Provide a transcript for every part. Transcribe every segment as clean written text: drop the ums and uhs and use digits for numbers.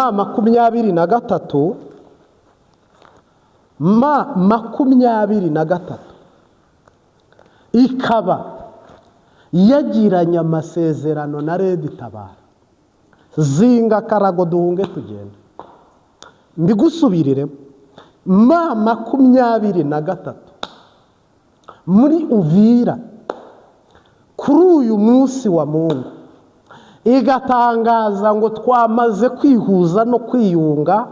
M23, M23 ikaba yagiranye amasezerano na RED Tabara, zinga karago duhunge tugenda. Mbigusubiriremo, M23 muri Uvira kuri uyu munsi wa Mungu igatangaza ngo twamaze kwihuza no kwiyunga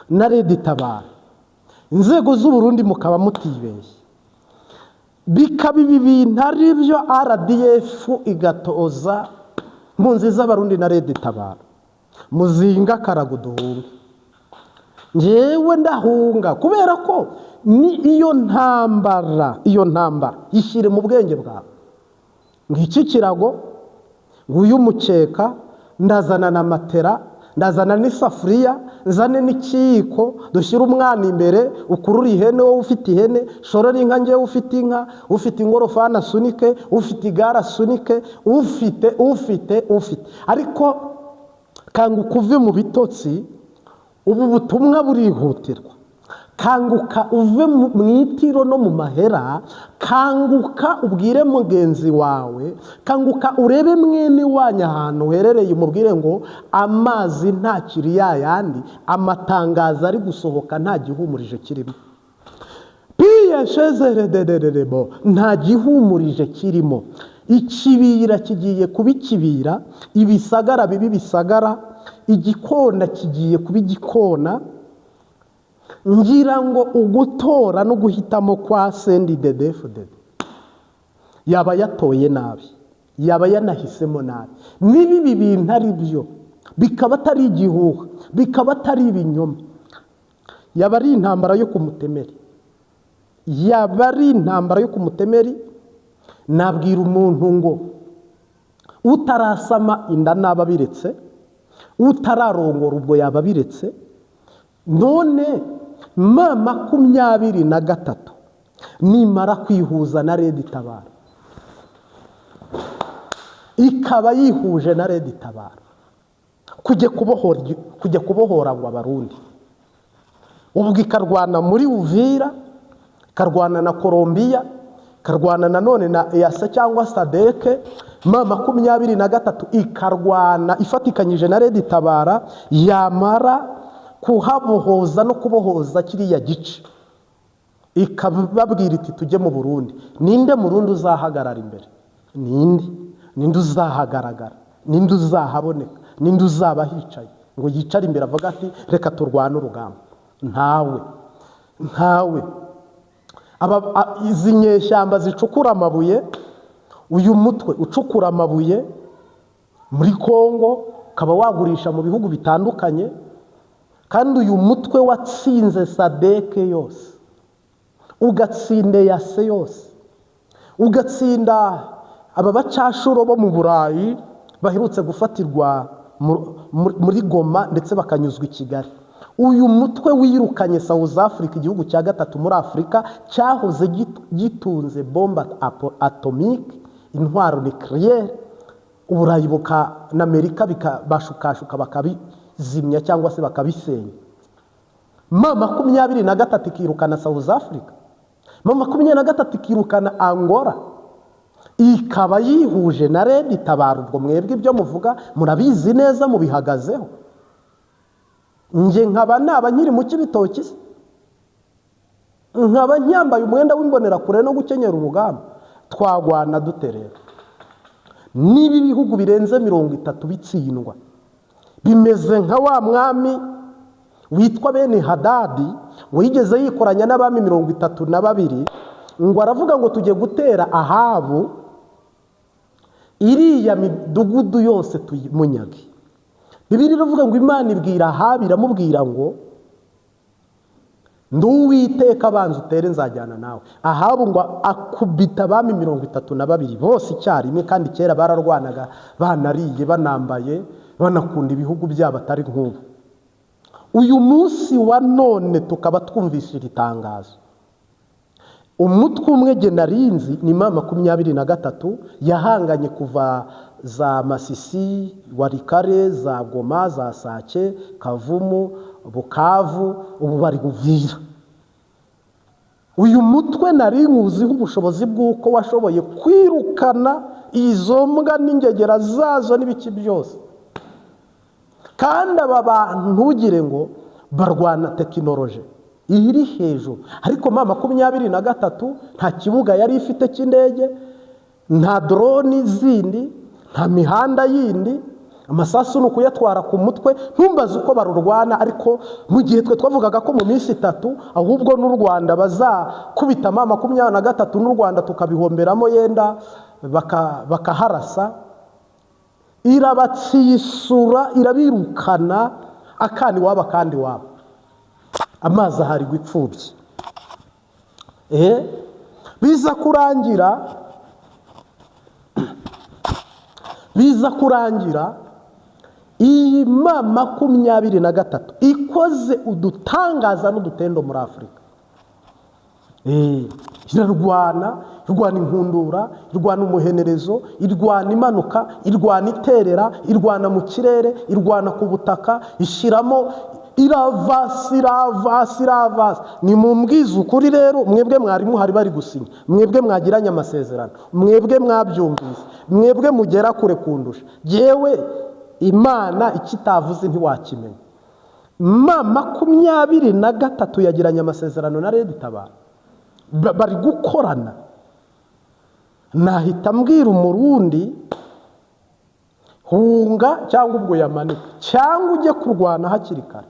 na RED Tabara, inzego z'Uburundi mukaba mutibeshye, bikaba ibi bintu ari byo RDF igatoza impunzi z'Abarundi na RED Tabara, muzinga karago duhunge. Ngewe ndahunga kubera ko ni iyo ntambara, iyo ntambara ishyire mu bwenge bwawe. Ngiki kirago, nguyu umukeka, ndazana na matera, ndazana n'isafuriya, nzane n'ikiyiko, dushyire umwana imbere, ukurure ihene wowe ufite ihene, shorore inka ngewe ufite inka, ufite ingorofani asunike, ufite igare asunike, ufite ufite ufite. Ariko kanguka uve mu bitotsi, ubu butumwa burihutirwa. Kanguka uve mu itiro no mu mahera, kanguka ubwire mugenzi wawe, kanguka urebe mwene wanyu ahantu uherereye, umubwire ngo amazi ntakiri ya yandi, amatangazo ari gusohoka nta gihumurije kirimo. Piyeshezeredererebo, nta gihumurije kirimo. Ikibira kigiye kuba ikibira, ibisagara biba ibisagara, igikona kigiye kuba igikona. Ngira ngo ugutora no guhitamo kwa CNDD-FDD, yaba yatoye nabi, yaba yanahisemo nabi. Niba ibi bintu ari byo, bikaba atari igihuha, bikaba atari ibinyoma, yaba ari intambara yo ku mutemeri, yaba ari intambara yo ku mutemeri. Nabwira umuntu ngo utarasama inda naba abiretse, utararongora ubwo yaba abiretse. None M23 nimara kwihuza na RED Tabara, ikaba yihuje na RED Tabara kujya kubohora ngo Abarundi, ubwo ikarwana muri Uvira, ikarwana na Colombiya, ikarwana nanone na EAC cyangwa SADC, M23 ikarwana ifatikanyije na RED Tabara, yamara kuhabohoza no kubohoza kiriya gice, ikababwira iti tujye mu Burundi. Ninde Murundi uzahagarara imbere? Ninde? Ninde uzahagaragara? Ninde uzahaboneka? Ninde uzaba hicaye ngo yicare imbere avuga ati reka turwane urugamba? Ntawe, ntawe. Izi nyeshyamba zicukura amabuye, uyu mutwe ucukura amabuye muri Kongo ukaba wagurisha mu bihugu bitandukanye, kandi uyu mutwe watsinze SADC yose, ugatsinda EAC yose, ugatsinda aba bacashuro bo mu Burayi baherutse gufatirwa muri Goma ndetse bakanyuzwa i Kigali. Uyu mutwe wirukanye South Africa, igihugu cya gatatu muri Afurika cyahoze gitunze bombe atomique, intwaro nucléaire, Uburayi na Amerika bashukashuka bakabizimya cyangwa se bakabisenya. M23 ikirukana South Africa, M23 ikirukana Angola, ikaba yihuje na RED Tabara. Ubwo mwebwe ibyo muvuga murabizi neza, mubihagazeho. Njye nkaba naba nkiri mu cy'ibitoki se, nkaba nyambaye umwenda w'imbonerakure no gukenyera urugamba, twagwana dute rero? Niba ibihugu birenze 30 bitsindwa, bimeze nka wa mwami witwa Bene Hadadi wigeze yikoranya n'abami 32, ngo aravuga ngo tujye gutera Ahabu, iriya midugudu yose tuyimunyage. Bibiliya iravuga ngo Imana ibwira Ahabu, iramubwira ngo ndi Uwiteka, abanza utere, nzajyana nawe. Ahabu ngo akubita abami 32 bose icyarimwe, kandi kera bararwanaga, banariye, banambaye, banakunda ibihugu byabo, atari nk'ubu. Uyu munsi wa none tukaba twumvise iri tangazo. Umutwe umwe jye narinzi ni M23 yahanganye kuva za Masisi, Warikare, za Goma, za Sake, Kavumu, Bukavu, ubu bari Uvira. Uyu mutwe nari nkuziho ubushobozi bw'uko washoboye kwirukana izo mbwa n'ingegera zazo n'ibiki byose. Kandi aba bantu ntugire ngo barwana tekinoloji iri hejuru, ariko M23 nta kibuga yari ifite cy'indege, nta drone zindi, nta mihanda yindi, amasasu ni ukuyatwara ku mutwe. Ntumbaze uko barurwana, ariko mu gihe twe twavugaga ko mu minsi 3 ahubwo n'u Rwanda bazakubita M23 n'u Rwanda tukabihomberamo, yenda bakaharasa, irabatsisura, irabirukana akandi waba kandi waba amazi aharirwa ipfubyi. Biza kurangira iyi M23 ikoze udutangaza n'udutendo muri Afurika. Irarwana, irwana inkundura, irwana umuhenerezo, irwana imanuka, irwana iterera, irwana mu kirere, irwana ku butaka, ishyiramo, iravasi, iravasi, iravasi. Ni mumbwize ukuri rero, mwebwe mwari muhari bari gusinya, mwebwe mwagiranye amasezerano, mwebwe mwabyumvise, mwebwe mugera kure kundusha. Jewe Imana ikitavuze ntiwakimenya. M23 yagiranye amasezerano na Red Tabara, bari gukorana. Nahita mbwira umurundi hunga cyangwa ubwo yamanika cyangwa ujye kurwana hakiri kare.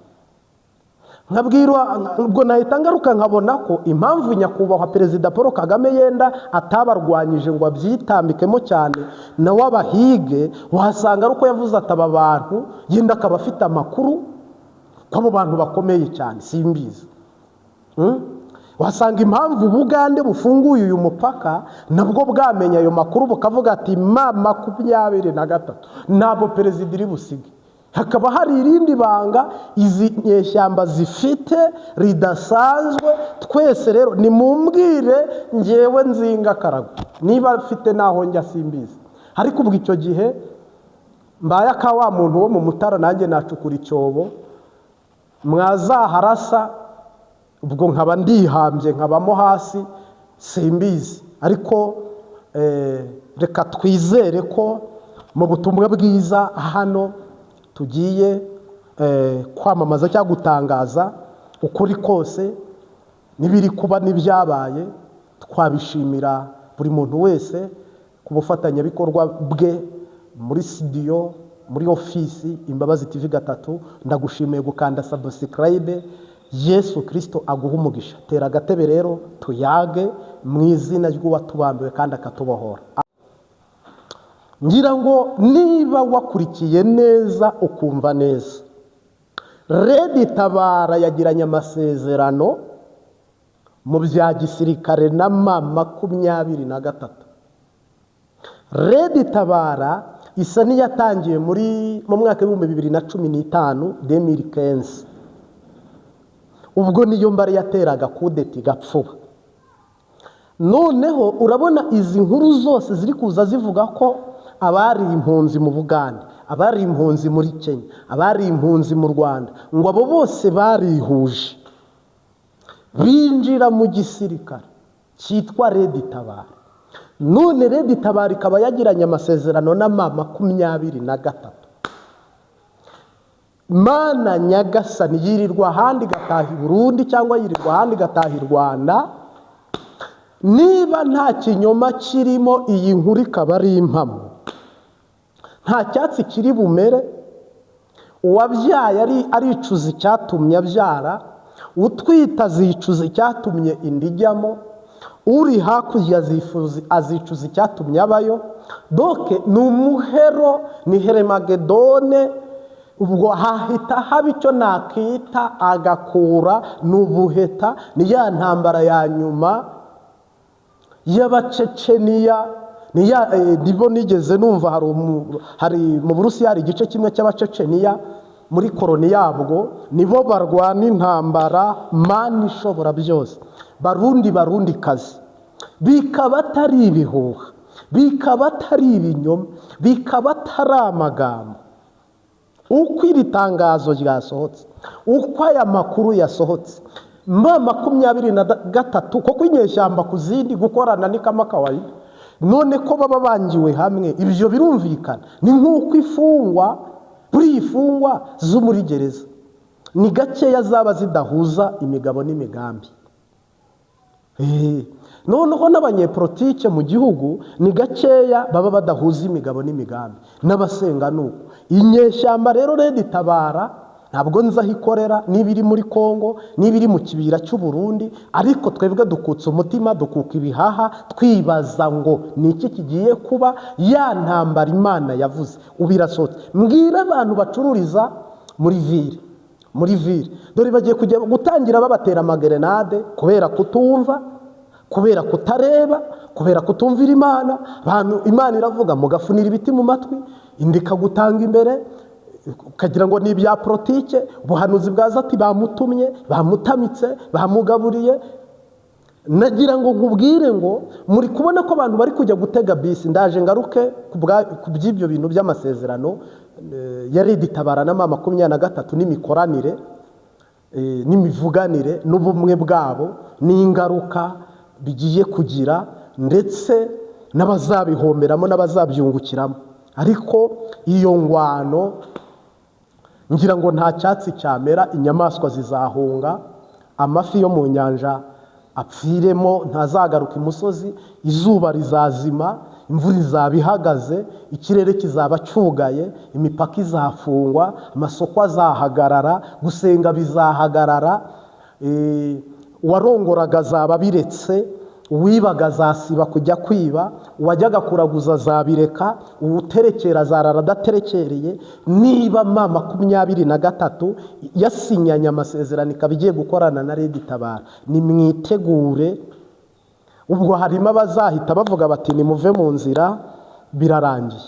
Nkabwira ubwo nahita ngaruka nkabona ko impamvu nyakubahwa Perezida Paul Kagame yenda atabarwanyije ngo abyitambikemo cyane nawe abahige, wasanga ari uko yavuze ataba abantu, yenda akaba afite amakuru ko abo bantu bakomeye cyane, simbizi. Wasanga impamvu Bugande bufunguye uyu mupaka nabwo bwamenya ayo makuru bukavuga ati M23 ntabwo perezida iri busige. Hakaba hari irindi banga izi nyeshyamba zifite ridasanzwe. Twese rero nimumbwire ngewe Nzinga Karago niba mfite naho njya simbizi, ariko ubwo icyo gihe mbaye aka wa muntu wo mu Mutara, nanjye nacukura icyobo mwazaharasa, ubwo nkaba ndihambye nkabamo hasi simbizi. Ariko reka twizere ko mu butumwa bwiza hano tugiye kwamamaza cyangwa gutangaza ukuri kose n'ibiri kuba n'ibyabaye. Twabishimira buri muntu wese ku bufatanyabikorwa bwe muri studio, muri ofisi Imbabazi TV 3. Ndagushimiye gukanda subscribe. Yesu Kristo aguha umugisha. Tera agatebe rero tuyage mu izina ry'uwatubambiwe kandi akatubohora. Ngira ngo niba wakurikiye neza ukumva neza, Red Tabara yagiranye amasezerano mu bya gisirikare na M23. Red Tabara isa n'iyatangiye mu mwaka 2015, 2015, ubwo niyo mbare yateraga kudeta igapfuba. Noneho urabona izi nkuru zose ziri kuza zivuga ko abari impunzi mu Bugande, abari impunzi muri Kenya, abari impunzi mu Rwanda, ngo abo bose barihuje binjira mu gisirikare cyitwa Red Tabara. None Red Tabara ikaba yagiranye amasezerano na M23. Mana Nyagasani, yirirwa ahandi igataha i Burundi cyangwa yirirwa ahandi igataha i Rwanda. Niba nta kinyoma kirimo, iyi nkuru ikaba ari impamo, nta cyatsi kiri bumere. Uwabyaye aricuza icyatumye abyara, utwita azicuza icyatumye inda ijyamo, uri hakurya azicuza icyatumye abayo. Doke ni umuhero, ni Heremagedone. Ubwo hahita haba icyo nakita agakura, ni ubuheta, ni ya ntambara ya nyuma y'Abaceceniya. Nibo nigeze numva hari mu Burusiya hari igice kimwe cy'Abaceceniya muri koroni yabwo, nibo barwana intambara. Mana ishobora byose, Barundi Barundi kazi, bikaba atari ibihuha. Bikaba atari ibinyoma, bikaba atari amagambo. Uko iri tangazo ryasohotse, uko aya makuru yasohotse, M23, kuko inyeshyamba ku zindi gukorana ni kama kawaida, none ko baba bangiwe hamwe, ibyo birumvikana. Ni nk'uko ifungwa, buriya ifungwa zo muri gereza ni gakeya zaba zidahuza imigabo n'imigambi. Noneho n'abanyepolitike mu gihugu ni gakeya baba badahuza imigabo n'imigambi, n'abasenga ni uko. Inyeshyamba rero Red Tabara, ntabwo nzi aho ikorera, niba iri muri Kongo, niba iri mu kibira cy'u Burundi, ariko twebwe dukutse umutima, dukuka ibihaha, twibaza ngo ni iki kigiye kuba. Ya ntambara Imana yavuze ubu irasohotse. Mbwira abantu bacururiza muri ville, muri ville, dore bagiye kujya gutangira babatera amagerenade kubera kutumva, kubera kutareba, kubera kutumvira Imana. Abantu Imana iravuga mugafunira ibiti mu matwi, indi ikagutanga imbere ukagira ngo ni ibya politike. Ubuhanuzi bwaza ati bamutumye, bamutamitse, bamugaburiye. Nagira ngo nkubwire ngo muri kubona ko abantu bari kujya gutega bisi. Ndaje ngaruke ku by'ibyo bintu by'amasezerano ya Red Tabara na M23, n'imikoranire n'imivuganire n'ubumwe bwabo n'ingaruka bigiye kugira, ndetse n'abazabihomberamo n'abazabyungukiramo. Ariko iyo ngwano, ngira ngo nta cyatsi cyamera, inyamaswa zizahunga, amafi yo mu nyanja apfiremo, ntazagaruka imusozi, izuba rizazima, imvura izaba ihagaze, ikirere kizaba cyugaye, imipaka izafungwa, amasoko azahagarara, gusenga bizahagarara, uwarongoraga azaba abiretse, uwibaga azasiba kujya kwiba, uwajyaga kuraguza azabireka, uwuterekera azarara adaterekereye. Niba M23 yasinyanye amasezerano, ikaba igiye gukorana na Red Tabara, nimwitegure. Ubwo harimo abazahita bavuga bati nimuve mu nzira, birarangiye.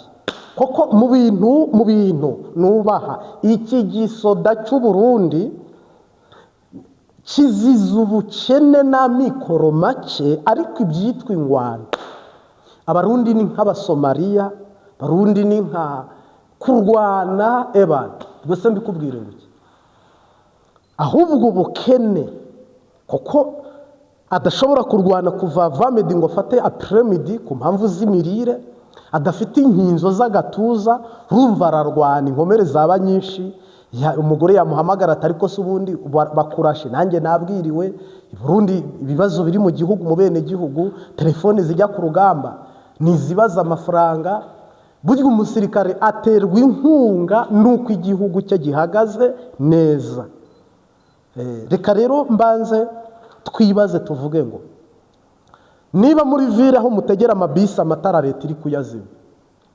Koko mu bintu nubaha, iki gisoda cy'u Burundi kiziza ubukene n'amikoro make, ariko ibyitwa ingwano, Abarundi ni nk'Abasomaliya, Abarundi ni nka kurwana ebana. Ubwo mbikubwire ngo iki? Ahubwo ubukene, kuko adashobora kurwana kuva avant-midi ngo afate après-midi ku mpamvu z'imirire, adafite inkinzo z'agatuza, urumva ararwana inkomere zaba nyinshi. Umugore yamuhamagara ati ariko se ubundi bakurashe, nanjye nabwiriwe. I Burundi ibibazo biri mu gihugu, mu bene gihugu, telefone zijya ku rugamba ntizibaza amafaranga. Burya umusirikare aterwa inkunga n'uko igihugu cye gihagaze neza. Reka rero mbanze twibaze, tuvuge ngo niba muri ville aho mutegera amabisi amatara leta iri kuyazimya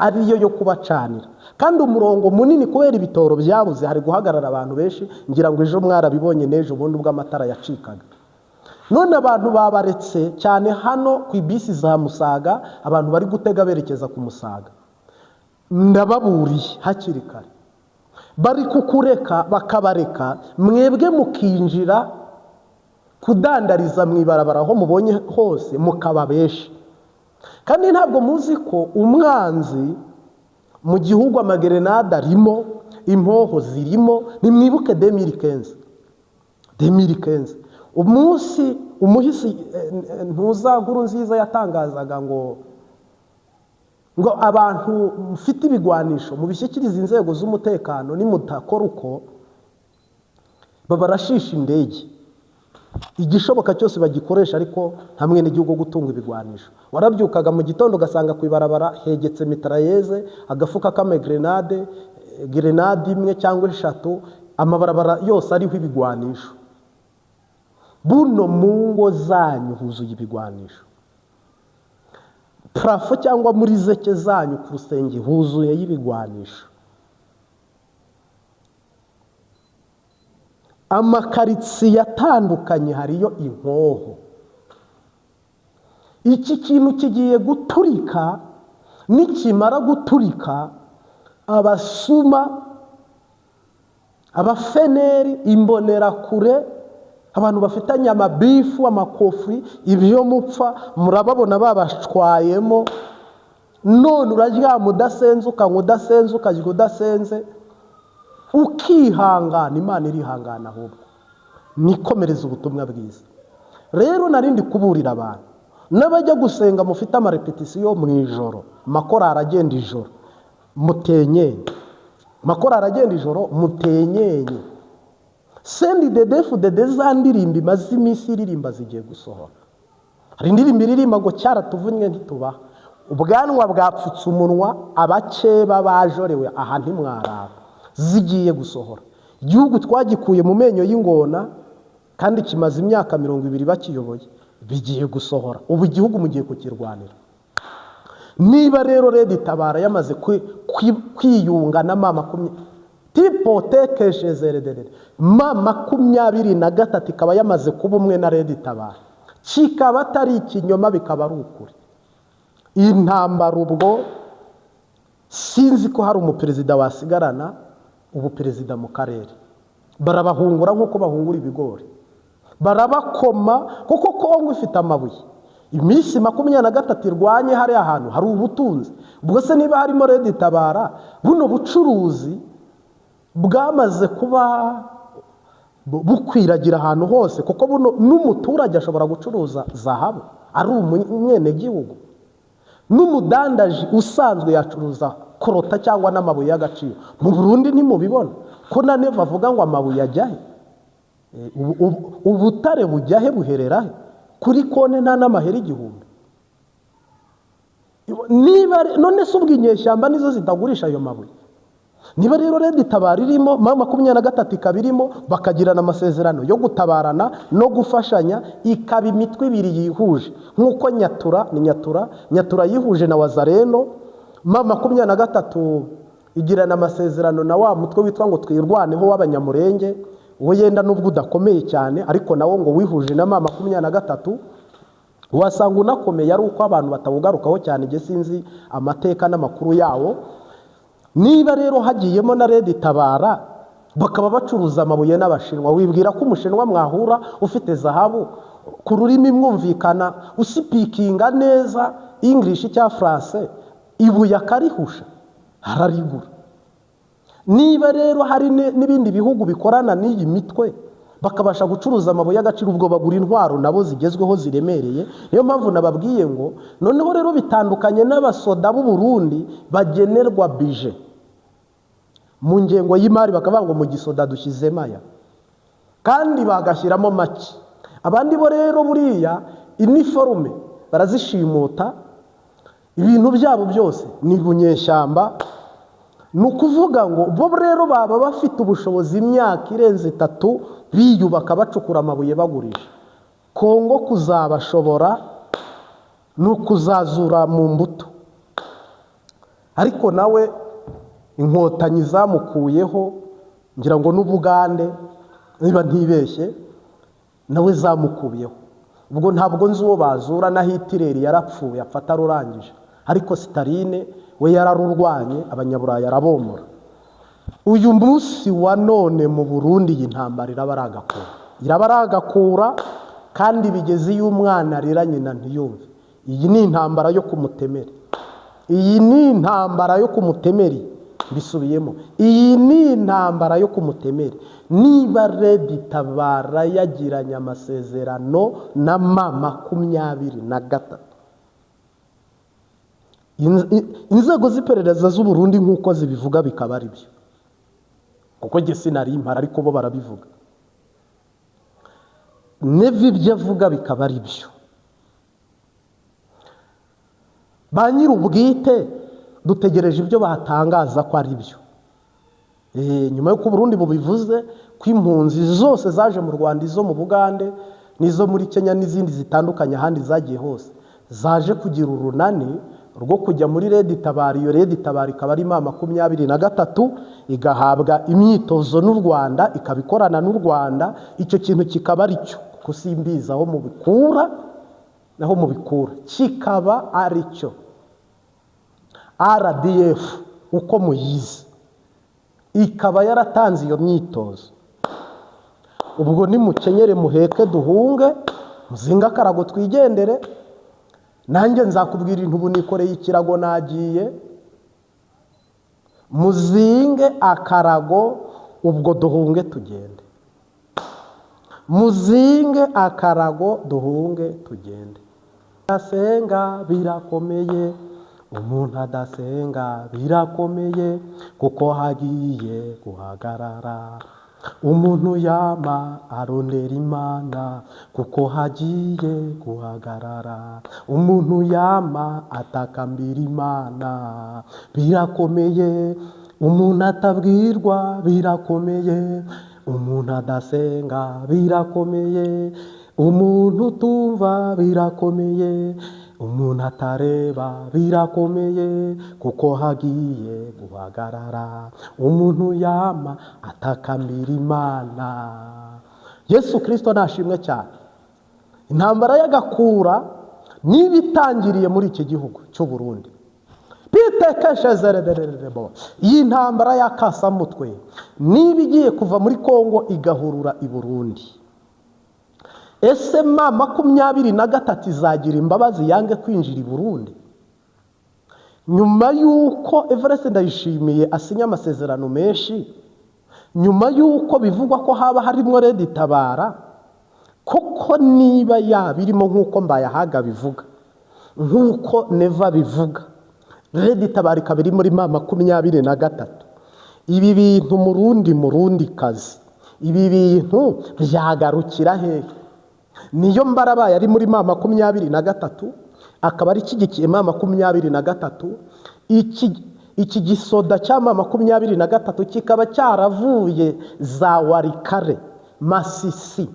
ariyo yo kubacanira, kandi umurongo munini kubera ibitoro byabuze, hari guhagarara abantu benshi. Ngira ngo ejo mwarabibonye, n'ejo bundi ubwo amatara yacikaga. None abantu babaretse cyane hano ku ibisi za Musaga, abantu bari gutega berekeza ku Musaga, ndababuriye hakiri kare, bari kukureka bakabareka mwebwe mukinjira kudandariza mu ibarabara aho mubonye hose, mukaba benshi. Kandi ntabwo muzi ko umwanzi mu gihugu amagerenade arimo, impoho zirimo. Nimwibuke 2015, 2015, umunsi umuhisi ntuza nkuru nziza yatangazaga ngo abantu mufite ibigwanisho mubishyikirize inzego z'umutekano, nimutakora uko babarashisha indege, igishoboka cyose bagikoresha, ariko nta mwenegihugu wo gutunga ibigwanisho. Warabyukaga mu gitondo ugasanga ku ibarabara hegetse mitrailleuse, agafuka k'amagrenade, grenade imwe cyangwa eshatu, amabarabara yose ariho ibigwanisho. Buno mu ngo zanyu huzuye ibigwanisho, plafond cyangwa muri zeke zanyu ku rusenge huzuye y'ibigwanisho, amakaritsiye atandukanye hariyo inkoho. Iki kintu kigiye guturika. Nikimara guturika, abasuma, abafeneri, imbonerakure, abantu bafitanye amabifu, amakofi, ibyo mupfa murababona babashwayemo. None uraryama udasenze, ukanywa udasenze, ukarya udasenze, ukihangana. Imana irihangana, ahubwo nikomereza ubutumwa bwiza. Rero narindi kuburira abantu n'abajya gusenga, mufite amarepetisiyo mu ijoro, amakorari agenda ijoro, mutenyenye. Amakorari agenda ijoro, mutenyenye. CNDD-FDD za ndirimbo imaze iminsi iririmba zigiye gusohora. Hari indirimbo iririmba ngo cyaratuvunnye ntitubaha, ubwanwa bwapfutse umunwa, abakeba bajorewe aha ntimwaraba. Zigiye gusohora. Igihugu twagikuye mu menyo y'ingona kandi kimaze imyaka 20 bakiyoboye. Bigiye gusohora. Ubu igihugu mugiye kukirwanira. Niba rero RED Tabara yamaze kwiyunga na ma makumyabiri tipo tekeshezerederere, M23 ikaba yamaze kuba umwe na RED Tabara, kikaba atari ikinyoma, bikaba ari ukuri, iyi ntambara ubwo sinzi ko hari umuperezida wasigarana ubuperezida mu karere. Barabahungura nk'uko bahungura ibigori, barabakoma, kuko Kongo ifite amabuye. Iminsi 23 irwanye hariya hantu hari ubutunzi. Ubwo se niba harimo RED Tabara, buno bucuruzi bwamaze kuba bukwiragira ahantu hose, kuko buno n'umuturage ashobora gucuruza zahabu ari umwenegihugu, n'umudandaji usanzwe yacuruza coltan cyangwa n'amabuye y'agaciro. Mu Burundi ntimubibona ko na Neva avuga ngo amabuye ajya he? Ubutare bujya he, buherera he? Kuri konti nta n'amahera 1000. Niba none se ubwo inyeshyamba nizo zitagurisha ayo mabuye? Niba rero RED Tabara irimo, M23 ikaba irimo, bakagirana amasezerano yo gutabarana no gufashanya, ikaba imitwe ibiri yihuje, nk'uko Nyatura ni Nyatura, Nyatura yihuje na Wazalendo, M23 igirana amasezerano na wa mutwe witwa ngo Twirwaneho w'Abanyamurenge, uwo yenda nubwo udakomeye cyane, ariko nawo ngo wihuje na M23. Wasanga unakomeye ari uko abantu batawugarukaho cyane. Igihe sinzi amateka n'amakuru yawo. Niba rero hagiyemo na RED Tabara, bakaba bacuruza amabuye n'Abashinwa, wibwira ko Umushinwa mwahura ufite zahabu ku rurimi mwumvikana, uspeakinga neza English cyangwa Français, ibuye akarihusha, ararigura? Niba rero hari n'ibindi bihugu bikorana n'iyi mitwe, bakabasha gucuruza amabuye y'agaciro, ubwo bagura intwaro nabo zigezweho ziremereye. Niyo mpamvu nababwiye ngo noneho rero bitandukanye n'abasoda b'u Burundi bagenerwa budget mu ngengo y'imari, bakavuga ngo mu gisoda dushyizemo aya, kandi bagashyiramo make. Abandi bo rero buriya iniforume barazishimuta, ibintu byabo byose ni bunyeshyamba. Ni ukuvuga ngo bo rero baba bafite ubushobozi imyaka irenze 3 biyubaka, bacukura amabuye, bagurisha. Kongo kuzabashobora ni ukuzazura mu mbuto. Ariko nawe Inkotanyi zamukuyeho, ngira ngo n'Ubugande niba ntibeshye nawe zamukuyeho. Ubwo ntabwo nzi uwo bazura. Na Hitler yarapfuye apfa atarurangije, ariko Staline we yararurwanye, Abanyaburayi arabomora. Uyu munsi wa none mu Burundi iyi ntambara iraba ari agakura, iraba ari agakura, kandi bigeze iyo umwana arira nyina ntiyumve. Iyi ni intambara yo ku mutemeri, iyi ni intambara yo ku mutemeri. Mbisubiyemo, iyi ni intambara yo ku mutemeri. Niba RED Tabara yagiranye amasezerano na M23, inzego z'iperereza z'u Burundi nk'uko zibivuga bikaba ari byo, kuko njye sinari impara, ariko bo barabivuga, Neva ibyo avuga bikaba ari byo, ba nyir'ubwite dutegereje ibyo batangaza ko ari byo. Nyuma y'uko Burundi bubivuze ko impunzi zose zaje mu Rwanda, izo mu Bugande n'izo muri Kenya n'izindi zitandukanye ahandi zagiye hose, zaje kugira urunani rwo kujya muri RED Tabara, iyo RED Tabara ikaba ari M23, igahabwa imyitozo n'u Rwanda, ikaba ikorana n'u Rwanda, icyo kintu kikaba ari cyo, kuko simbizi aho mubikura, aho mubikura, kikaba ari cyo, RDF uko muyizi ikaba yaratanze iyo myitozo, ubwo nimukenyere muheke duhunge, muzinga akarago twigendere. Nanjye nzakubwira intubu nikoreye ikirago nagiye. Muzinge akarago ubwo duhunge tugende. Muzinge akarago duhunge tugende. Adasenga birakomeye, umuntu adasenga birakomeye, kuko hagiye guhagarara. Umuntu yama arondera Imana, kuko hagiye guhagarara. Umuntu yama atakambira Imana birakomeye, umuntu atabwirwa birakomeye, umuntu adasenga birakomeye, umuntu utumva birakomeye, umuntu atareba birakomeye, kuko hagiye guhagarara. Umuntu yama atakambira Imana. Yesu Kristo nashimwe cyane. Intambara y'agakura niba itangiriye muri iki gihugu cy'u Burundi, iyi ntambara y'akasamutwe niba igiye kuva muri Kongo igahurura i Burundi, ese M23 izagira imbabazi yange kwinjira i Burundi? Nyuma y'uko Evariste Ndayishimiye asinya amasezerano menshi, nyuma y'uko bivugwa ko haba harimo Red Tabara, koko niba yabirimo nk'uko Mbayahaga bivuga, nk'uko Neva bivuga, Red Tabara ikaba iri muri M23, ibi bintu Murundi kazi, ibi bintu byagarukira hehe? Niyo mbarabaye ari muri M23, akaba ari ishyigikiye M23, iki gisoda cya M23 kikaba cyaravuye za Warikare, Masisi,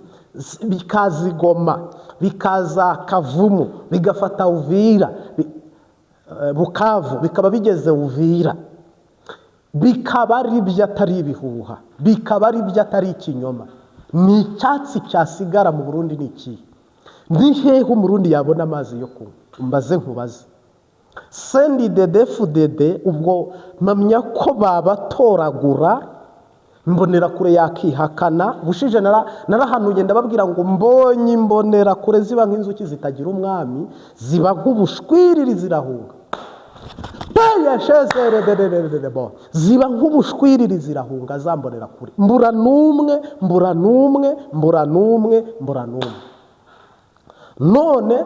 bikaza Goma, bikaza Kavumu, bigafata Uvira, Bukavu, bikaba bigeze Uvira, bikaba ari byo atari ibihuha, bikaba ari byo atari ikinyoma. Ni icyatsi cyasigara mu Burundi ni ikihe? Ni hehe Umurundi yabona amazi yo kunywa? Mbaze nkubaze. CNDD-FDD ubwo mpamya ko babatoragura, Imbonerakure yakihakana. Bushije narahanuye ndababwira ngo mbonye Imbonerakure ziba nk'inzuki zitagira umwami, ziba nk'ubushwiriri zirahunga. Ziba nk'ubushwiriri zirahunga za Mbonerakure. Mbura n'umwe, mbura n'umwe, mbura n'umwe, mbura n'umwe. None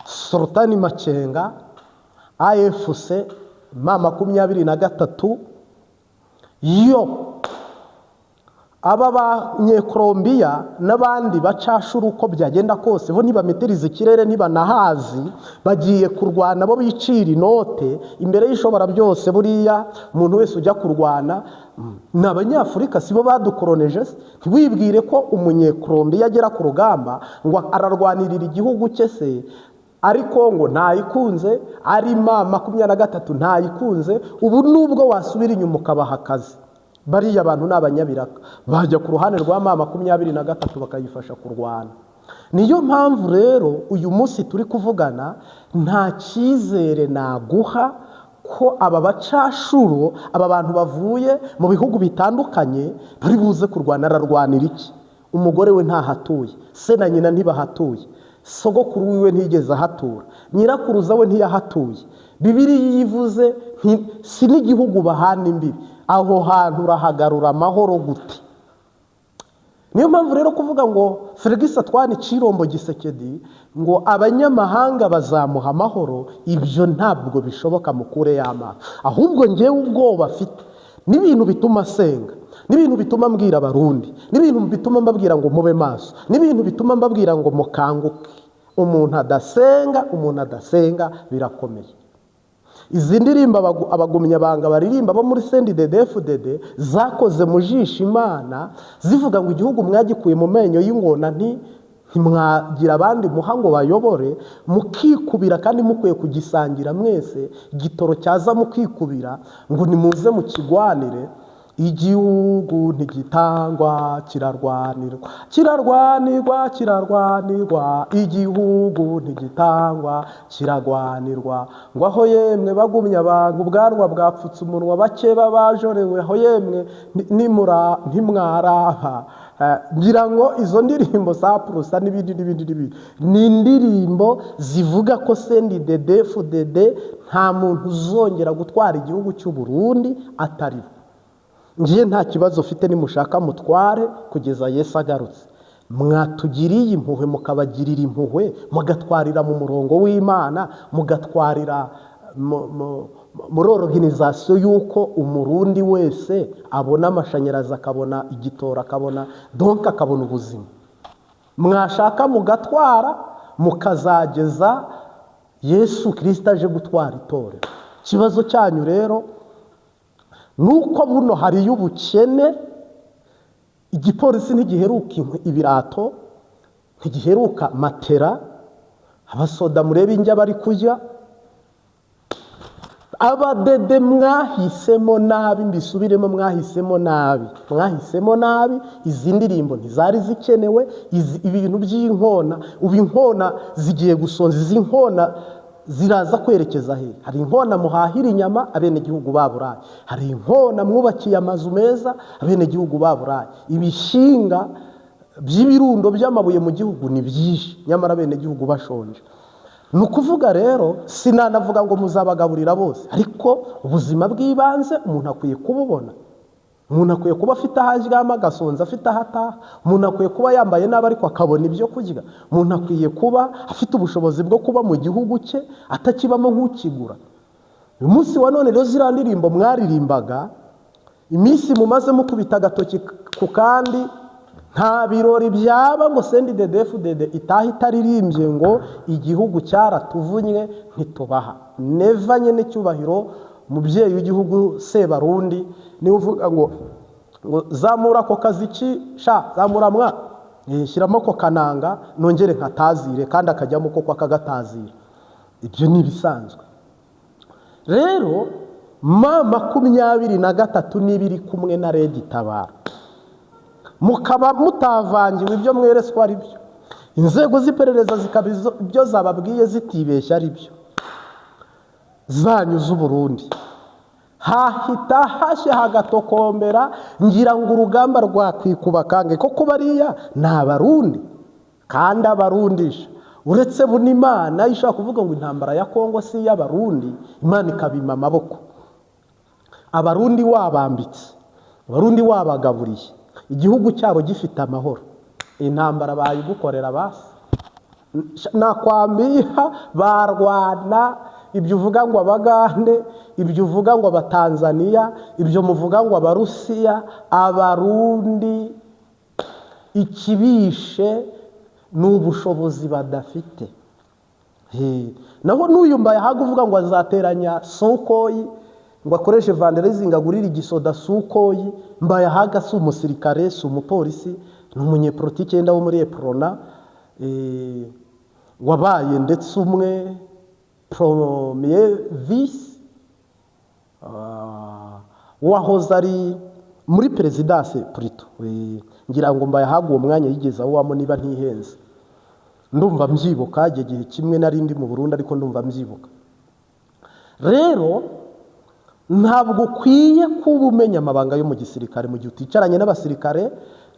Sultani Makenga, AFC M23, yo aba banyekolombiya n'abandi bacashura uko byagenda kose, bo ntibametiriza ikirere, ntibanahazi, bagiye kurwana bo bicira inote imbere y'ishobora byose. Buriya umuntu wese ujya kurwana ni abanyafurika, sibo badukoroneje. Ntiwibwire ko umunyekolombiya agera ku rugamba ngo ararwanirira igihugu cye se, ari Kongo ntayikunze, ari M23 ntayikunze. Ubu nubwo wasubira inyuma ukabaha akazi, bariya abantu ni abanyabiraka, bajya ku ruhande rwa M23 bakayifasha kurwana. Niyo mpamvu rero uyu munsi turi kuvugana, nta cyizere naguha ko aba bacashuro, aba bantu bavuye mu bihugu bitandukanye bari buze kurwana. Ararwanira iki? Umugore we ntahatuye, se na nyina ntibahatuye, sogokuru wiwe ntiyigeze ahatura, nyirakuruza we ntiyahatuye. Bibiliya yivuze si n'igihugu bahana imbibi, aho hantu urahagarura amahoro gute? Niyo mpamvu rero kuvuga ngo Felix Antoine Tshilombo Tshisekedi ngo abanyamahanga bazamuha amahoro, ibyo ntabwo bishoboka, mukure y'amaso. Ahubwo ngewe ubwoba afite n'ibintu bituma asenga, n'ibintu bituma mbwira Abarundi, n'ibintu bituma mbabwira ngo mube maso, n'ibintu bituma mbabwira ngo mukanguke. Umuntu adasenga, umuntu adasenga birakomeye. Izi ndirimbo abagumyabanga baririmba bo muri CNDD-FDD zakoze mu jisho Imana, zivuga ngo igihugu mwagikuye mu menyo y'ingona, ntimwagira abandi muha ngo bayobore, mukikubira kandi mukwiye kugisangira mwese, igitoro cyaza mukikubira ngo nimuze mukigwanire. Igihugu ntigitangwa kirarwanirwa, kirarwanirwa, kirarwanirwa, igihugu ntigitangwa kirarwanirwa. Ngo aho yemwe bagumya abantu ubwanwa bwapfutse umunwa, bake babajorewe, aho yemwe ntimwaraba. Ngira ngo izo ndirimbo za Purusa n'ibindi n'ibindi n'ibindi ni indirimbo zivuga ko CNDD-FDD nta muntu uzongera gutwara igihugu cy'u Burundi atari we. Ngiye nta kibazo ufite, nimushaka mutware kugeza Yesu agarutse. Mwatugiriye impuhwe mukabagirira impuhwe, mugatwarira mu murongo w'Imana, mugatwarira muri organisation y'uko umurundi wese abona amashanyarazi, akabona igitora, akabona donc akabona ubuzima. Mwashaka mugatwara mukazageza Yesu Kristo aje gutwara itorero. Ikibazo cyanyu rero nuko buno hariyo ubukene, igipolisi ntigiheruka ibirato, ntigiheruka matera, abasoda murebe injya bari kurya. Abadede mwahisemo nabi, mbisubiremo, mwahisemo nabi, mwahisemo nabi. Izi ndirimbo ntizari zikenewe, ibintu by'inkona, ubu inkona zigiye gusonza, izi nkona ziraza kwerekeza he? Hari inkona muhahira inyama abenegihugu baburaye, hari inkona mwubakiye amazu meza abenegihugu baburaye, ibishinga by'ibirundo by'amabuye mu gihugu ni byinshi, nyamara abenegihugu bashonje. Ni ukuvuga rero sinanavuga ngo muzabagaburira bose, ariko ubuzima bw'ibanze umuntu akwiye kububona. Umuntu akwiye kuba afite aho aryama agasonza, afite aho ataha. Umuntu akwiye kuba yambaye nabi ariko akabona ibyo kurya. Umuntu akwiye kuba afite ubushobozi bwo kuba mu gihugu cye atakibamo nk'ukigura. Uyu munsi wa none rero ziriya ndirimbo mwaririmbaga, iminsi mumaze mukubita agatoki ku kandi, nta birori byaba ngo CNDD-FDD itaha itaririmbye ngo igihugu cyaratuvunnye ntitubaha. Neva nyine cyubahiro mubyeyi w'igihugu Sebarundi niwe uvuga ngo zamura ako kaziki sha, zamura mwa, shyiramo ako kananga nongere nkatazire, kandi akajyamo koko akagatazira. Ibyo ni ibisanzwe. Rero M23 niba iri kumwe na Red Tabara, mukaba mutavangiwe ibyo mwereswa ari byo, inzego z'iperereza zikaba ibyo zababwiye zitibeshya ari byo zanyu z'Uburundi, hahita hashya hagatokombera. Ngira ngo urugamba rwakwikuba kange, koko bariya ni abarundi kandi abarundisha. Uretse buno Imana ishobora kuvuga ngo intambara ya Kongo si iy'abarundi, Imana ikabima amaboko. Abarundi wabambitse, abarundi wabagaburiye, igihugu cyabo gifite amahoro, intambara bayigukorera basi. Nakwambia barwana. Ibyo uvuga ngo abagande, ibyo uvuga ngo abatanzaniya, ibyo muvuga ngo abarusiya, abarundi ikibishe ni ubushobozi badafite. Naho n'uyu Mbayahaga uvuga ngo azateranya Sukhoi, ngo akoreshe fundraising agurire igisoda Sukhoi, Mbayahaga si umusirikare, si umupolisi, ni umunyepolitike yenda wo muri Uprona, wabaye ndetse umwe premier vice wahoze ari muri présidence plutôt. Ngira ngo Mbayahaga uwo mwanya yigeze awubamo niba ntihenze, ndumva mbyibuka igihe kimwe nari ndi mu Burundi, ariko ndumva mbyibuka. Rero ntabwo ukwiye kuba umenya amabanga yo mu gisirikare mu gihe uticaranye n'abasirikare,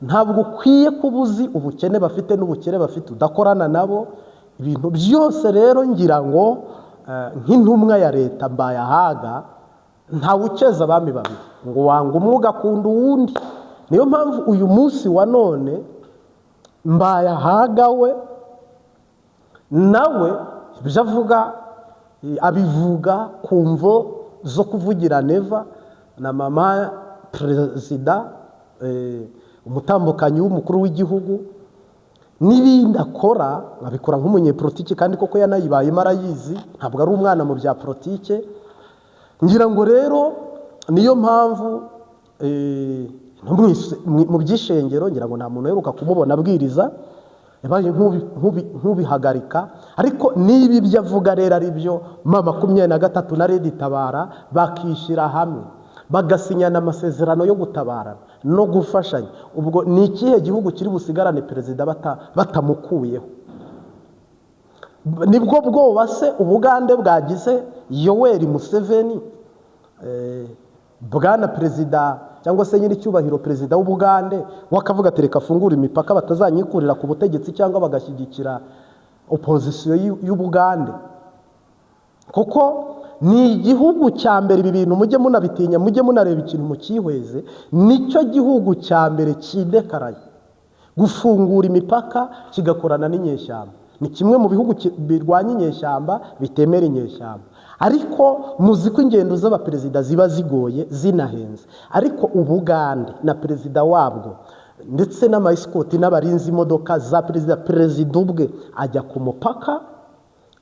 ntabwo ukwiye kuba uzi ubukene bafite n'ubukene bafite udakorana nabo. Ibintu byose rero ngira ngo nk'intumwa ya leta Mbayahaga, ntawukeza abami babiri, ngo wanga umwe ugakunda uwundi. Niyo mpamvu uyu munsi wa none Mbayahaga we nawe ibyo avuga abivuga ku mvo zo kuvugira Neva na mama perezida, umutambukanyi w'umukuru w'igihugu, n'ibindi akora abikora nk'umunyepolitiki, kandi koko yanayibayemo arayizi, ntabwo ari umwana mu bya politike. Ngira ngo rero niyo mpamvu mu by'ishengero ngira ngo nta muntu uheruka kumubona abwiriza, yabaye nk'ubihagarika. Ariko niba ibyo avuga rero ari byo, M23 na Red Tabara bakishyira hamwe. Bagasinyana amasezerano yo gutabarana no gufashanya. Ubwo ni ikihe gihugu kiri busigarane perezida batamukuyeho? Nibwo bwoba se Ubugande bwagize Yoweri Museveni, bwana perezida cyangwa se nyiricyubahiro perezida w'Ubugande, wakavuga ati reka afungure imipaka batazanyikurira ku butegetsi cyangwa bagashyigikira opozisiyo y'Ubugande? Kuko ni igihugu cya mbere, ibi bintu mujye munabitinya, mujye munareba ikintu mukihweze, nicyo gihugu cya mbere kidekaraye gufungura imipaka kigakorana n'inyeshyamba. Ni kimwe mu bihugu birwanya inyeshyamba, bitemera inyeshyamba. Ariko muzi ko ingendo z'abaperezida ziba zigoye, zinahenze. Ariko Ubugande na perezida wabwo ndetse n'ama escort n'abarinzi imodoka za perezida, perezida ubwe ajya ku mupaka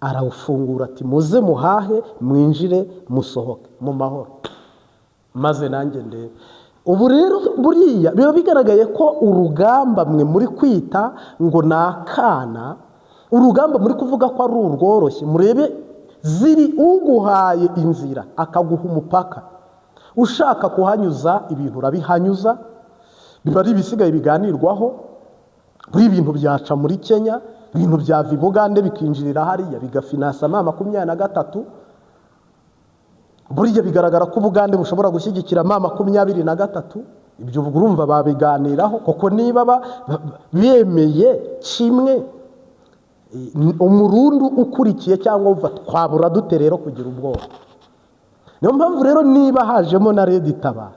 arawufungura, ati muze muhahe, mwinjire, musohoke mu mahoro, maze nanjye ndebe. Ubu rero buriya biba bigaragaye ko urugamba mwe muri kwita ngo ni akana, urugamba muri kuvuga ko ari urworoshye, murebe ziri uguhaye inzira akaguha umupaka, ushaka kuhanyuza ibintu urabihanyuza, biba ari ibisigaye biganirwaho. Buri ibintu byaca muri Kenya, ibintu byava i Bugande bikinjirira hariya bigafinansa M23. Buriya bigaragara ko Ubugande bushobora gushyigikira M23. Ibyo urumva babiganiraho, kuko niba bemeye kimwe, Umurundi ukurikiye cyangwa wumva twabura dute rero kugira ubwoba? Niyo mpamvu rero niba hajemo na RED Tabara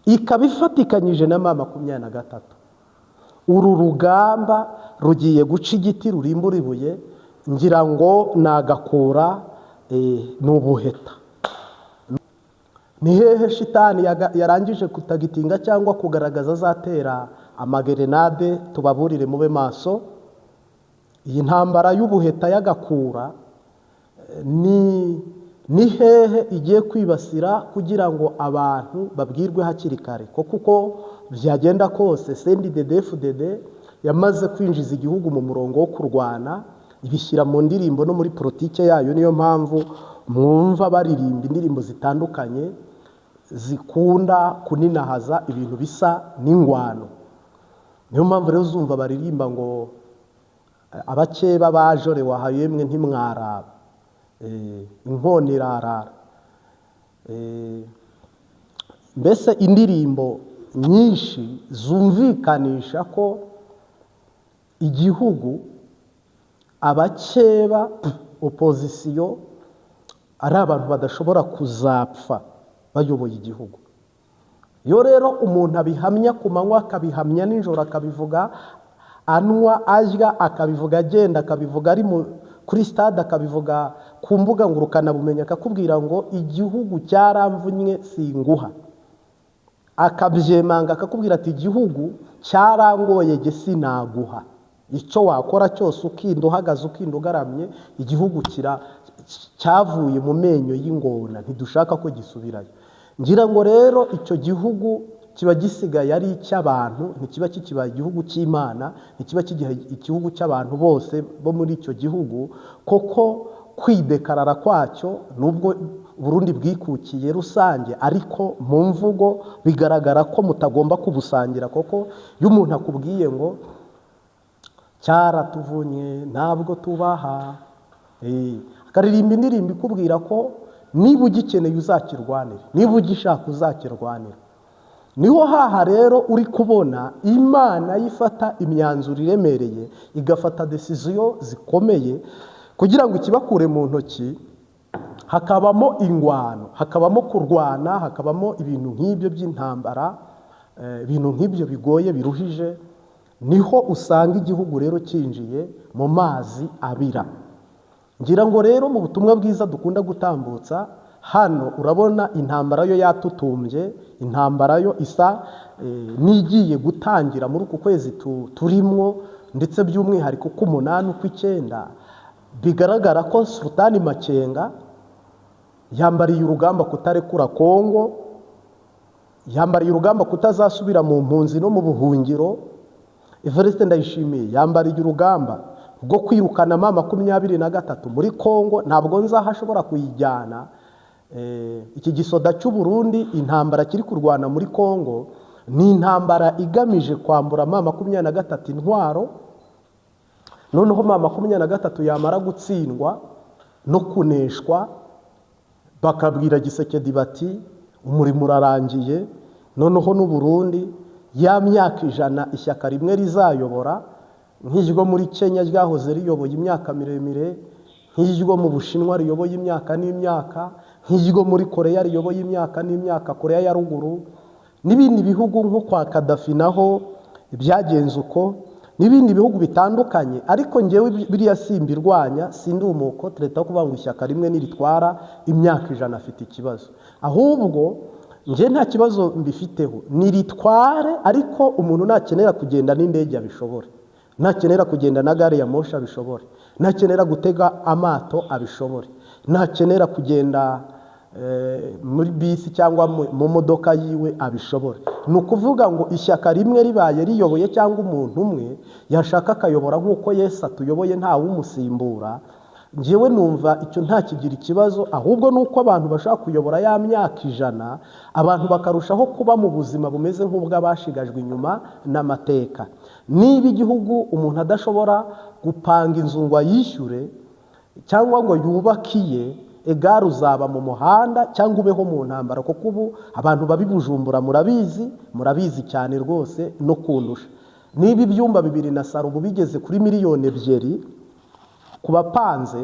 ikaba ifatikanyije na M23, uru rugamba rugiye guca igiti rurimbura ibuye. Ngira ngo nagakura ni ubuheta. Ni hehe shitani yarangije kutagitinga cyangwa kugaragaza azatera amagerenade? Tubaburire mube maso. Iyi ntambara y'ubuheta y'agakura ni hehe igiye kwibasira kugira ngo abantu babwirwe hakiri kare? Ko kuko byagenda kose, CNDD-FDD yamaze kwinjiza igihugu mu murongo wo kurwana, ibishyira mu ndirimbo no muri politike yayo. Niyo mpamvu mwumva baririmba indirimbo zitandukanye zikunda kuninahaza ibintu bisa n'ingwano. Niyo mpamvu rero uzumva baririmba ngo abakeba bajore wahayemwe ntimwaraba, inkoni irarara, mbese indirimbo nyinshi zumvikanisha ko igihugu, abakeba, opozisiyo ari abantu badashobora kuzapfa bayoboye igihugu. Iyo rero umuntu abihamya ku manywa, akabihamya nijoro, akabivuga anywa arya, akabivuga agenda, akabivuga ari kuri stade, akabivuga ku mbuga ngurukanabumenyi, akakubwira ngo igihugu cyaramvunye singuha, akabyemanga, akakubwira ati igihugu cyarangoye ge sinaguha, icyo wakora cyose, ukinda uhagaze, ukinda ugaramye, igihugu cyavuye mu menyo y'ingona, ntidushaka ko gisubirayo. Ngira ngo rero icyo gihugu kiba gisigaye ari icy'abantu, ntikiba kikibaye igihugu cy'Imana, ntikiba kigiye igihugu cy'abantu bose bo muri icyo gihugu. Koko kwidekarara kwacyo, nubwo Burundi bwikukiye rusange, ariko mu mvugo bigaragara ko mutagomba kubusangira. Koko iyo umuntu akubwiye ngo cyaratuvunye ntabwo tubaha, akaririmba indirimbo ikubwira ko niba ugikeneye uzakirwanira, niba ugishaka uzakirwanira. Niho haha rero uri kubona Imana yifata imyanzuro iremereye, igafata décisions zikomeye kugira ngo ikibakure mu ntoki. Hakabamo ingwano, hakabamo kurwana, hakabamo ibintu nk'ibyo by'intambara, ibintu nk'ibyo bigoye, biruhije. Niho usanga igihugu rero cyinjiye mu mazi abira. Ngira ngo rero mu butumwa bwiza dukunda gutambutsa hano, urabona intambara yo yatutumbye, intambara yo isa n'igiye gutangira muri uku kwezi turimwo, ndetse by'umwihariko k'umunani, ukw'icyenda. Bigaragara ko Sultani Makenga yambariye urugamba kutarekura Kongo, yambariye urugamba kutazasubira mu mpunzi no mu buhungiro. Evariste Ndayishimiye yambariye urugamba rwo kwirukana M23 muri Kongo. Ntabwo nzaho ashobora kuyijyana. Iki gisoda cy'u Burundi, intambara kiri kurwana muri Kongo ni intambara igamije kwambura M23 intwaro, noneho M23 yamara gutsindwa no kuneshwa bakabwira Gisekedi bati umurimo urarangiye, noneho n'u Burundi ya myaka 100 ishyaka rimwe rizayobora nk'iryo muri Kenya ryahoze riyoboye imyaka miremire, nk'iryo mu Bushinwa riyoboye imyaka n'imyaka, nk'iryo muri Korea riyoboye imyaka n'imyaka, Korea ya ruguru n'ibindi bihugu nko kwa Gaddafi naho byagenze uko, n'ibindi bihugu bitandukanye. Ariko ngewe biriya simbirwanya, sindi umuko leta kuvuga ngo ishyaka rimwe niritwara imyaka 100 afite ikibazo, ahubwo nge nta kibazo mbifiteho, niritware. Ariko umuntu nakenera kugenda n'indege abishobore, nakenera kugenda na gare ya moshi abishobore, nakenera gutega amato abishobore, nakenera kugenda muri bisi cyangwa mu modoka yiwe abishobore. Ni ukuvuga ngo ishyaka rimwe ribaye riyoboye cyangwa umuntu umwe yashaka akayobora nk'uko Yesu atuyoboye nta wumusimbura, ngewe numva icyo nta kigira ikibazo. Ahubwo nuko abantu bashaka kuyobora ya myaka 100, abantu bakarushaho kuba mu buzima bumeze nk'ubw'abashigajwe inyuma n'amateka. Niba igihugu umuntu adashobora gupanga inzu ngo ayishyure cyangwa ngo yubakiye, egare uzaba mu muhanda cyangwa ubeho mu ntambara, kuko ubu abantu babibujumbura murabizi, murabizi cyane rwose no kundusha. Niba ibyumba 2 na saro ubu bigeze kuri miliyoni 2 kubapanze,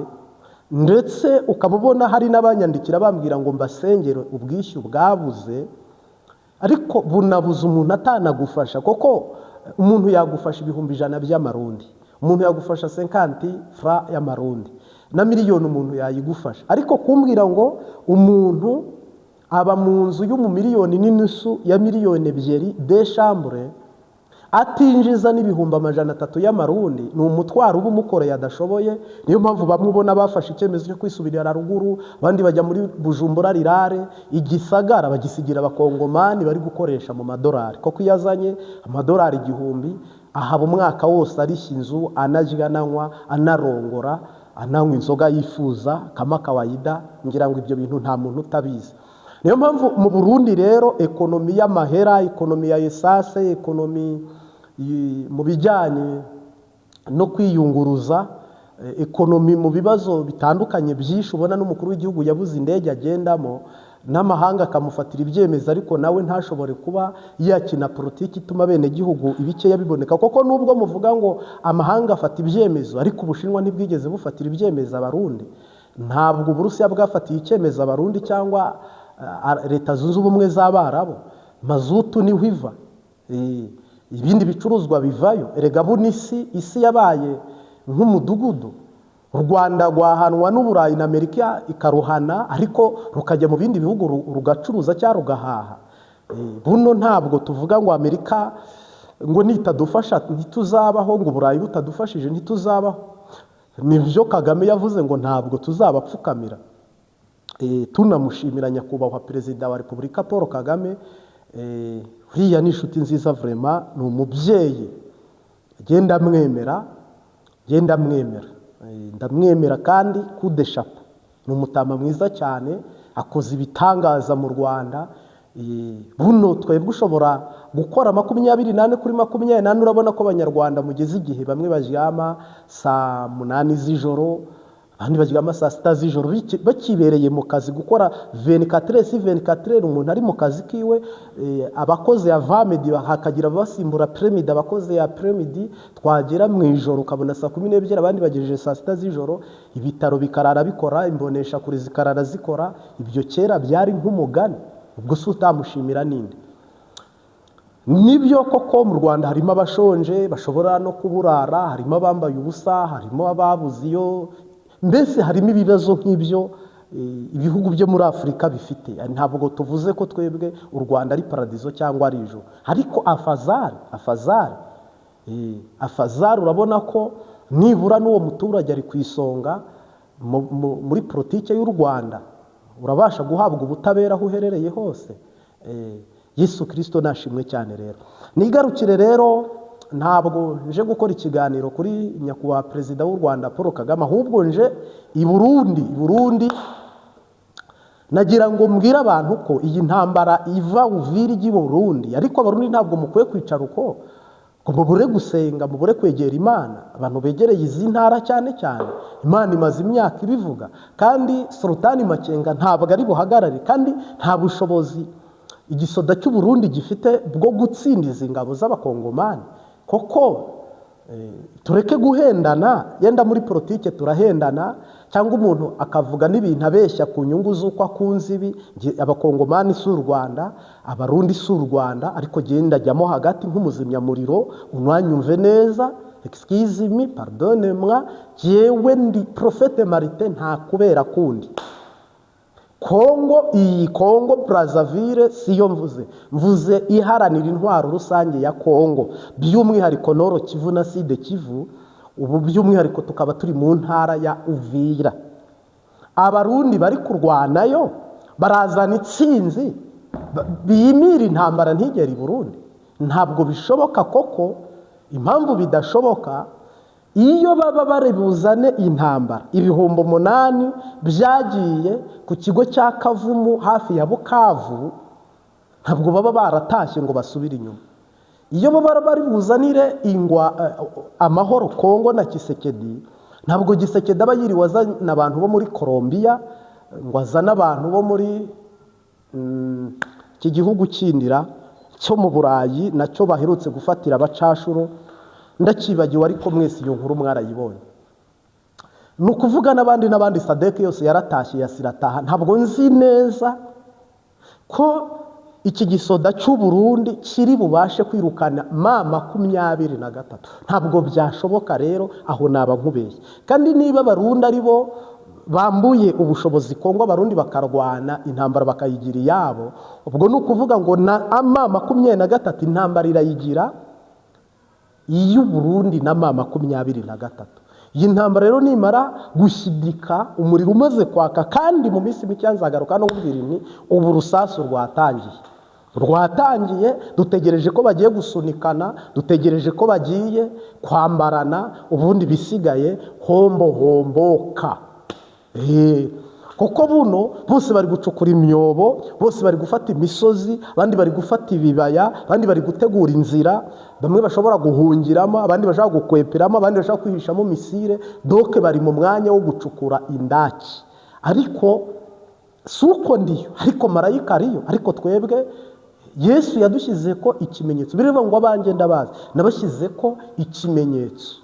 ndetse ukaba ubona hari n'abanyandikira bambwira ngo mbasengere ubwishyu bwabuze, ariko bunabuze umuntu atanagufasha, kuko umuntu yagufasha 100,000 by'amarundi, umuntu yagufasha 50 francs y'amarundi, na miliyoni umuntu yayigufasha. Ariko kumbwira ngo umuntu aba mu nzu y'umumiliyoni n'inusu ya miliyoni 2 de chambre atinjiza n'300,000 y'amarundi, ni umutwaro uba umukoreye adashoboye. Niyo mpamvu bamwe ubona bafashe icyemezo cyo kwisubirira ruguru, abandi bajya muri Bujumbura rirare, igisagara bagisigira abakongomani bari gukoresha mu madolari, kuko iyo azanye amadolari 1000 ahaba umwaka wose arishya inzu, anarya, ananywa, anarongora, ananywa inzoga yifuza kama kawaida. Ngira ngo ibyo bintu nta muntu utabizi. Niyo mpamvu mu Burundi rero ekonomi y'amahera, ekonomi ya esase, ekonomi mu bijyanye no kwiyunguruza, ekonomi mu bibazo bitandukanye byinshi, ubona n'umukuru w'igihugu yabuze indege agendamo, n'amahanga akamufatira ibyemezo, ariko nawe ntashobore kuba yakina politiki ituma bene gihugu ibikeya biboneka. Kuko nubwo muvuga ngo amahanga afata ibyemezo, ariko Ubushinwa ntibwigeze bufatira ibyemezo Abarundi, ntabwo Uburusiya bwafatiye icyemezo Abarundi cyangwa Leta Zunze Ubumwe z'Abarabu. Mazutu niho iva, ibindi bicuruzwa bivayo. Erega bunisi isi yabaye nk'umudugudu, u Rwanda rwahanwa n'Uburayi na Amerika ikaruhana, ariko rukajya mu bindi bihugu rugacuruza cyangwa rugahaha. Buno ntabwo tuvuga ngo Amerika ngo nitadufasha ntituzabaho, ngo Uburayi butadufashije ntituzabaho. Nibyo Kagame yavuze ngo ntabwo tuzabapfukamira. Tunamushimira nyakubahwa Perezida wa Repubulika Paul Kagame, uriya ni inshuti nziza vraiment, ni umubyeyi, genda amwemera, genda amwemera, ndamwemera kandi kudeshapo, ni umutama mwiza cyane, akoze ibitangaza mu Rwanda. Buno twebwe ushobora gukora 24 kuri 24, urabona ko abanyarwanda mugeze igihe bamwe baryama saa 8 z'ijoro, abandi baryama saa 6 z'ijoro, bakibereye mu kazi gukora 24/24. Umuntu ari mu kazi kiwe, abakoze ya vamedi hakagira abasimbura premidi, abakoze ya premidi, twagera mu ijoro ukabona saa 12, abandi bagejeje saa 6 z'ijoro, ibitaro bikarara bikora, imbonesha kure zikarara zikora. Ibyo kera byari nk'umugani, ubwo se utamushimira ninde? Nibyo koko mu Rwanda harimo abashonje bashobora no kuburara, harimo abambaye ubusa, harimo ababuze iyo, mbese harimo ibibazo nk'ibyo ibihugu byo muri Afurika bifite. Ntabwo tuvuze ko twebwe u Rwanda ari paradizo cyangwa ari ijuru, ariko afazari urabona ko nibura n'uwo muturage ari ku isonga muri politike y'u Rwanda, urabasha guhabwa ubutabera aho uherereye hose. Yesu Kristo nashimwe cyane. Rero nigarukire rero, ntabwo nje gukora ikiganiro kuri nyakubahwa Perezida w'u Rwanda Paul Kagame, ahubwo nje i Burundi. I Burundi Nagira ngo mbwire abantu ko iyi ntambara iva Uvira ijya i Burundi, ariko Abarundi ntabwo mukwiye kwicara uko ngo mubure gusenga, mubure kwegera Imana. Abantu begereye izi ntara cyane cyane, Imana imaze imyaka ibivuga, kandi Sultani Makenga ntabwo ari buhagarare, kandi nta bushobozi igisoda cy'u Burundi gifite bwo gutsinda izi ngabo z'Abakongomani. Koko tureke guhendana, yenda muri politike turahendana, cyangwa umuntu akavuga n'ibintu abeshya ku nyungu z'uko akunze ibi. Abakongomani si u Rwanda, Abarundi si u Rwanda, ariko genda ajyamo hagati nk'umuzimyamuriro, unwanyumve neza. Excuse me, pardonne moi, jewe ndi Prophète Martin, nta kubera kundi. Kongo, iyi Kongo Brazzaville siyo mvuze, mvuze iharanira intwaro rusange ya Kongo, by'umwihariko Nord Kivu na Sud Kivu. Ubu by'umwihariko tukaba turi mu ntara ya Uvira. Abarundi bari kurwanayo barazana itsinzi biyimira intambara ntigere i Burundi? Ntabwo bishoboka. Koko impamvu bidashoboka, iyo baba bari buzane intambara, 8000 byagiye ku kigo cya Kavumu hafi ya Bukavu, ntabwo baba baratashye ngo basubire inyuma. Iyo baba bari buzanire ingwa amahoro Kongo na Tshisekedi, ntabwo Tshisekedi aba yiriwe azana abantu bo muri Colombia, ngo azane abantu bo muri iki gihugu kindira cyo mu Burayi nacyo baherutse gufatira abacashuro, ndakibagiwe, ariko mwese iyo nkuru mwarayibonye. Ni ukuvuga n'abandi n'abandi, SADC yose yaratashye, yasirataha. Ntabwo nzi neza ko iki gisoda cy'u Burundi kiri bubashe kwirukana M23, ntabwo byashoboka. Rero aho naba nkubeshye. Kandi niba Abarundi ari bo bambuye ubushobozi Kongo, Abarundi bakarwana intambara bakayigira iyabo, ubwo ni ukuvuga ngo na M23 intambara irayigira iy'Uburundi na M23. Iyi ntambara rero nimara gushyidika, umuriro umaze kwaka, kandi mu minsi mike nzagaruka no kubwira nti ubu urusasu rwatangiye, rwatangiye. Dutegereje ko bagiye gusunikana, dutegereje ko bagiye kwambarana, ubundi bisigaye hombo homboka. Kuko buno bose bari gucukura imyobo, bose bari gufata imisozi, abandi bari gufata ibibaya, abandi bari gutegura inzira bamwe bashobora guhungiramo, abandi bashobora gukweperamo, abandi bashobora kwihishamo missile. Donc bari mu mwanya wo gucukura indaki. Ariko si uko ndiyo, ariko marayika ariyo. Ariko twebwe Yesu yadushyize ko ikimenyetso, birivuga ngo abanjye ndabazi, nabashyize ko ikimenyetso.